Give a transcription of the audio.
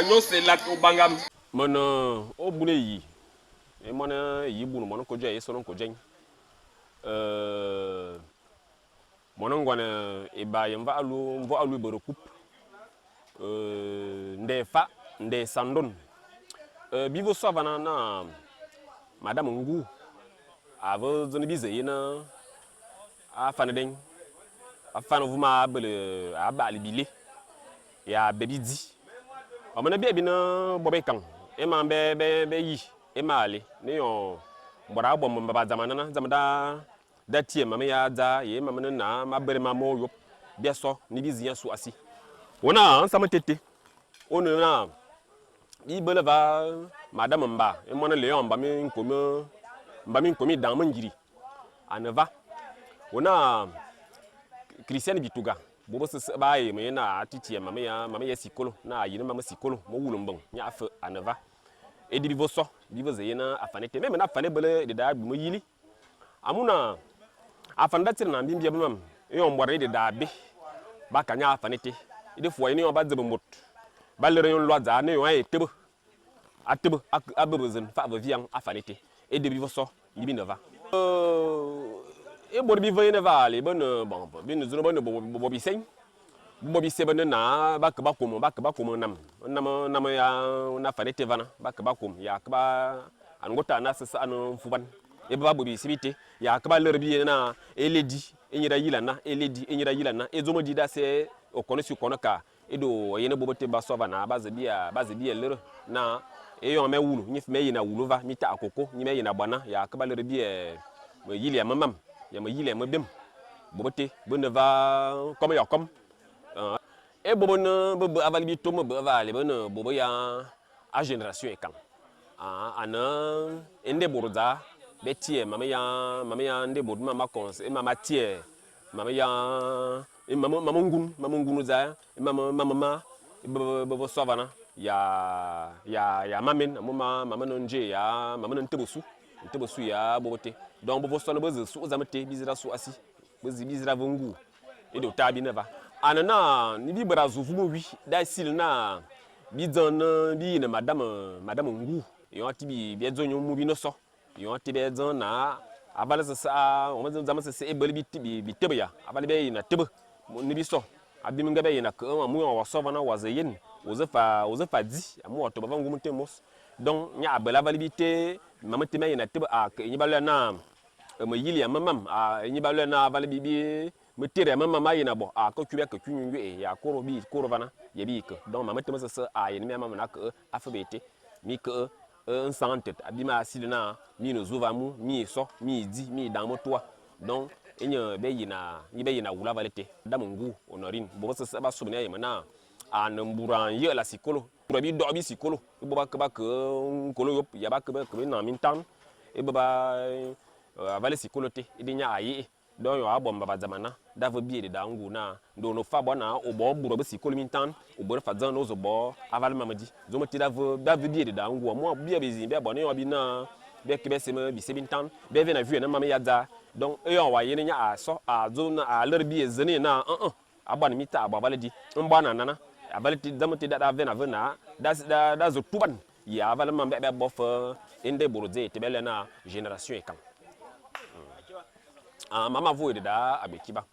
nyôs élat ôbangam. Me ne ôbun éyi, é moan éyi bunu moan nkôdjiè ye sono nkô dzèñ. Euh moan ngoan éba ye mvoa alu mvoa alu Berekup euh ndè fa ndè Sandone. Euh bi ve so avana naa madame Ngu a ve dzô bi ze ye naa afan dèñ, afan vôm a bele a ba'ale bilé ya be bidzi. Ô mane biè bi ne bo bekang é mam be be be yi é mam alé n'éyong bôr a bo mbemba ba dzam anana, dzam da da tiè mam ya dzaa ye é mam me ne naa ma bere mam ôyôp bia so ne bi dzing asu asi. Wô naa nsama té té ô ne naa bi bele va madame mba é moan Léon mba minkôm mba minkôm mi dang mengiri a ne va. Wô naa Christiane Bituga bôr besese ba yem ye naa a titiè mam ya mam ya sikôlô naa a yene mam me sikôlô me wulu mbeng ña afe a ne va. Édi bi ve so bi ve ze ye naa afan été. Me mbe naa afan é bele édedaa abuiñ meyili amu naa afan da tsini naa mbimbia be-mam éyong bôr édedaa abé ba ka ña afan été. Éde fe wa yen éyong ba dzebe môt ba lere nye nlô dzaa éyong a ye tebe a tebe a bebe zen fave viang afan été. Éde bi ve so nge bi ne va. É bôr bi ve yene va alé be ne bon bi ne dzô naa be ne bebo bisèñ. Bebo bise be ne naa ba ke ba kôm ba ke ba kôm n'nam n'nam n'nam ya afan été vana ba ke ba kôm ya ke ba ane nge ô taa naa sese ane nfuban ébe ba bo bise bité ya ke ba lere biye naa élé di ényi da yili ana élé di ényi da yili ana é dzôm di da se ôkôan ôsi ôkôan kaa. Éde ô yen é bôt beté ba so va naa ba ze bia ba ze bia lere naa éyong mia wulu, nyi fe mia yiène wulu va, mi ta'a kôkô, nyi mia yiène bo ana, ya ke ba lere biè meyili ya memam, ya meyili ya mebem. Bôt beté be ne va kôm ya kôm. É bôt be ne be be aval bitôm be be va alé be ne bôt be ya a génération ékang. Ane é nda bôr dzaa be tiè mam ya mam ya nda bôr, é mam ma é mam ma tiè mam ya É mam mam ngun, mam ngunu dzaa, é mam mam ma be be so avana ya ya ya mamen amu ma mam me ne ndjié ya mam me ne ntebe ôsu, ntebe ôsu ya bôt beté. Donc be ve soane be ze sukh dzam té bi dzira su asi, be dzi bi dzira ve ngu'u éde ôtabi bi ne va. A ne naa bi bera zu vôm wi da sili naa bi dzeng bi yene madame madame ngu'u éyong té bi bia dzô nye amu bi ne so. Éyong té bia dzeng naa, aval asese a dzam asese é bele bi tebe ya, aval bia yiène tebe ne bisô. Abim nge bia yiène keghe amu éyong wa so va naa wa ze yen, ô ze faa ô ze faa dzi, amu wa tobe ava ngum nté môs. Donc ña a bele aval bité, mam meté ma yiène tebe a keghe ñe ba luè naa meyili ya memam, a éñi ba luè naa aval bi bi metere ya memam ma yiène bo, a ke ku bia ke ku ñunñu'é ya kôrô bii kôrô va naa ye bii ke. Donc mam meté mesese a yiène mia mam naa keghe afep été, mi keghe nsang ntet, abim a sili naa mi ne zu va amu mii so, mii dzi, mii dang metua. Donc, éñe bia yi naa, nge bia yi naa wulu aval été, dame ngu'u Honorine, bôt besese ba sobe naa yeme naa, a ne mbura n'yeghle a sikôlô. Bura bidokh bi sikôlô, é bôt ba ke ba ke nkôlô yôp, ya ba ke ba ke be nang mintan, ébe ba avale sikôlô té, éde ña a yeghe. Donc éyong a bo mbamba dzam ana, da ve bia édedaa ngu'u naa, nde ô ne faa bo naa ô bo bura besikôlô mintan, ô bere faa dzeng naa ô zu bo aval mam di. Dzôm té da ve da ve bia édedaa ngu'u amu bia bézing bia bo ane éyong bi naa bia ke bia seme bise bintan, bia ve naa vuène é mam ya dzaa. Donc éyong wa yen ña a so, a dzô naa, a lere bia zen ye naa, ñ-ñ, aboane mi ta'a bo aval di, mboane anana. Aval té, dzam té da da ve naa ve naa da da da zu tuban ye aval mam bia bia bo fe é nda é bôr dzèè été bia luè naa génération ékang. Ah, mam ma vu édedaa abé kiba.